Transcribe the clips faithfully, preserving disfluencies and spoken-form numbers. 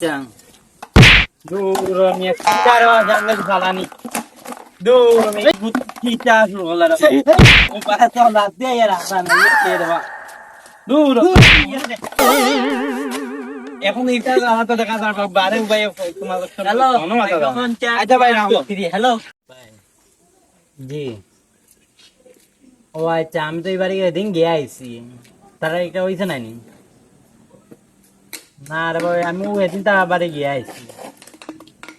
আচ্ছা। দূর মিয়া, কিতা রে, জানলে তো ফালানি। দূর মিয়া, কিতা শুরু করলা রে? ও পারে তো লাত দিয়া এর আসান, এই রে বা। দূর। এখন এটা আমার তো দেখা যার বাবা, আরে ভাই, তোমার হ্যালো, কোনো মাথা দাও। আচ্ছা ভাই, রাখো। হ্যালো। জি। ও আচ্ছা, আমি তো এবারে এদিন গিয়া আইছি। তারা এটা হইছে না নি? না রে ভাই, আমি ও এদিন তারা বাড়ি গিয়া আইছি।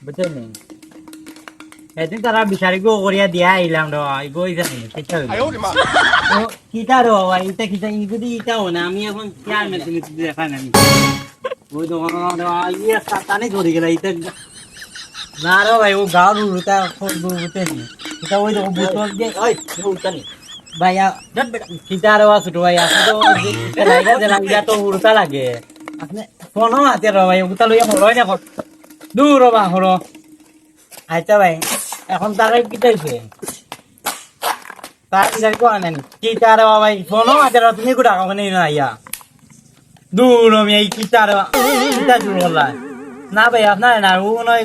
বুঝছেন নি? এদিন তারা বিচারি গো করিয়া দিয়া আইলাম রে ভাই, গো হইছে না নি? কিতা হইল? ও, কিতা রে ভাই, এটা কিতা, ই যদি ইটা হয় না, আমি এখন চেয়ারম্যান তুমি দেখা না নি? ওই তো, ইয়ে, সাতানি ধরে গেল, এটা না রে ভাই, ও গাঁর হুরুতা, কোন হুরুতা নি? এটা ওই দেখো, বুঝতে পারবে। ওই, হুরুতা নি। ভাই, আ, কিতা রে বা ছোট ভাই, আপনি তো যে, যে লাইগা যে লাইগা তো হুরুতা লাগে। আপনি ফোনও হাতে রে ভাই, ওগুতা লইয়া হরো, না হর। দূর রে বা, হরো। আচ্ছা ভাই, এখন তারা কিতা হইছে? তার বিচার করে নেন। কি তার বাবা, এই ফোনও হাতে রাখো, তুমি গুটা ওখানে না আইয়া। দূর আমি এই কি তার, কিতা শুরু করলা? না ভাই, আপনার না, ও নয়,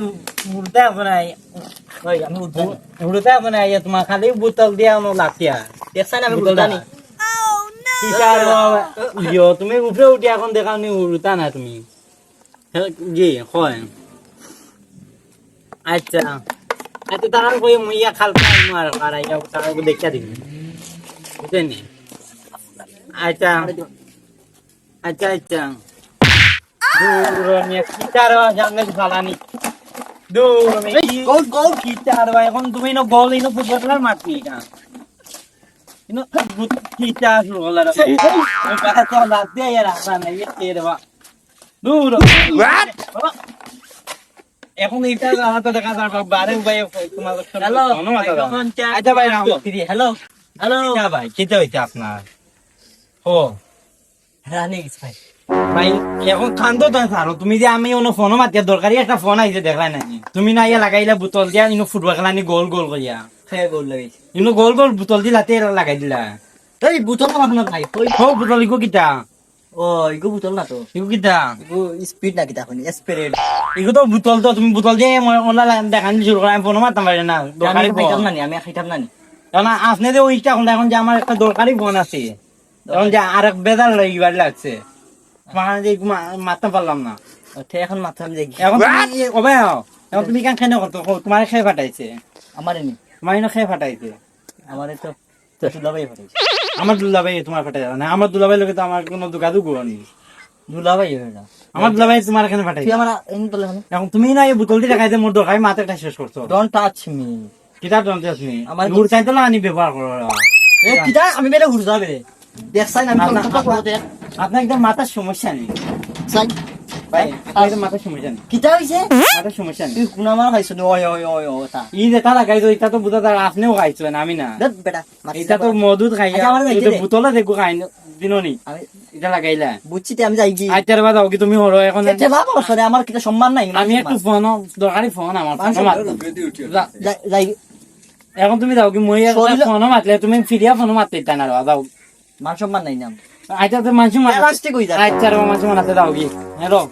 উড়তে এখন আই। ভাই, আমি উঠবো। উড়তে এখন আইয়া, তোমার খালি বোতল দিয়া অনো লাতিয়া। দেখছেন আমি বোতল উঠতানি? কি তার বাবা, ইয়ো, তুমি উপরে উঠি এখন দেখাও নি উড়তা না তুমি। হ্যাঁ, জি, হয়। আচ্ছা। আচ্ছা, তারা কই মুইয়া খালকা মার, আর আইয়া তারা দেখিয়া দিবি। বুঝলেন নি? আচ্ছা। আচ্ছা, আচ্ছা। দূর মিয়া, কি তার সামনে ফালানি। দূর মিয়া, এই, কি গোল, গোল। কি তার ভাই, এখন তুমি না গোল, ইনো ফুটবল খেলার মাঠ নি এটা। ইনো কি তার শুরু করলা রে? ও পারে তো লাত দিয়া এর আশা নাই, এ রে বা। দূর। What? বাবা, এখন এটা আমার তো দেখা যার বাবা, আরে ভাই, তোমার হ্যালো, কোনো মাথা দাও। এখন চা- আচ্ছা ভাই, রাখো। ফিরি, হ্যালো, হ্যালো। কিতা ভাই, কিতা হইছে আপনার? ও। রানিংস ভাই। ভাই, এখন কান্দো তো ছাড়ো। তুমি যে আমি অনো ফোনও মাতিয়া দরকারি একটা ফোন আইছে দেখলাই না নি? তুমি না ইয়া লাগাইলা বোতল দিয়া, ইনো ফুটবল খেলানি গোল গোল করিয়া। হে গোল লাগাইছে। ইনো গোল গোল বোতল দি লাতে এরা লাগাই দিলা। এই বোতল আমার না ভাই, ওই হো বোতল ইগো কিতা? ও, ইগো বোতল না তো। ইগো কিতা? ইগো স্পিড না কিতা কইনি, স্পিরিট। ইগো তো বোতল তো, তুমি বোতল দিয়া ম-, ওলা লা-, দেখানি শুরু করো, আমি ফোনও মারতাম পারি না, আমি দরকারি ফোন। খাইতাম না নি, আমি খাইতাম না নি। কারণ আপনি যে ওইটা এখন, এখন যে আমার একটা দরকারি ফোন আছে, এখন যে আরেক বেজার লাগি বাড়ি লাগছে, তোমার যে মা-, মারতাম পারলাম না। ওঠে এখন মারতাম দেখি। এখন তুমি, ও ভাই, হও। এখন তুমি কেন খেয়ে করতো? তোমার খেয়ে ফাটাইছে। আমারে নি। তোমার এনে খেয়ে ফাটাইছে। আমারে তো তো দুলাভাই ফাটাইছে। আমার দুলাভাই তোমার ফাটাই যাবে না। আমার দুলাভাই লোকে তো আমার কোনো যোগাযোগ নেই। দুলাভাই হয় না। আমার দুলাভাই তোমার এখানে ফাটাই তুই যাবে। আমার এনে তোলে কেন? এখন তুমি না এই বোতলটি দেখাই দে মোর দরকার, মাথাটা শেষ করছো। Don't touch me। কিতা don't touch me? আমার হুরুতা তো না আনি ব্যবহার করো। এ, কিতা? আমি বেলে হুরুতা বেলে। দেখ সাইন, আমি আপনার, তো কথা আপনার, বলতে। আপনার একদম মাথার সমস্যা নেই। সাইন। ভাই, আপনার একদম মাথার সমস্যা নেই। কিতা হইছে? মাথার সমস্যা নেই। তুই কোন আমার খাইছ নি? ওই, ওই, ওই, ওই, ওটা। এই যে তারা গাইজ, এটা তো বুঝা যায়, আপনিও খাইছেন, আমি না। দেখ বেটা, মাতিস এটা না তো বেটা। মধুত খাইয়া, আচ্ছা, আমার এই যে যাইতে দে। বোতলে দেখো খাই দিননি। আমি এটা লাগাইলা। বুঝছি, তে আমি যাই কি? আচ্ছা রে বাবা, কি তুমি হলো এখন? এ, ঠেলা বলো, সরে, আমার কিতা সম্মান নাই, আমি মান একটু সম্মান। ফোন, দরকারি ফোন আমার, মান ফোন সম্মান। মারতো। যা। যাই, যাই। এখন তুমি যাও কি, মই আর শরীরে ফোনও মাতলে, তুমি ফিরিয়া ফোনও মাততে দিতা না রে, যাও। মান সম্মান নাই না। আচ্ছা, তো মান সম্মান এ, রাষ্ট্রিক হই যাবে। আচ্ছা রে, মান সম্মান আছে, যাও কি? হ্যালো।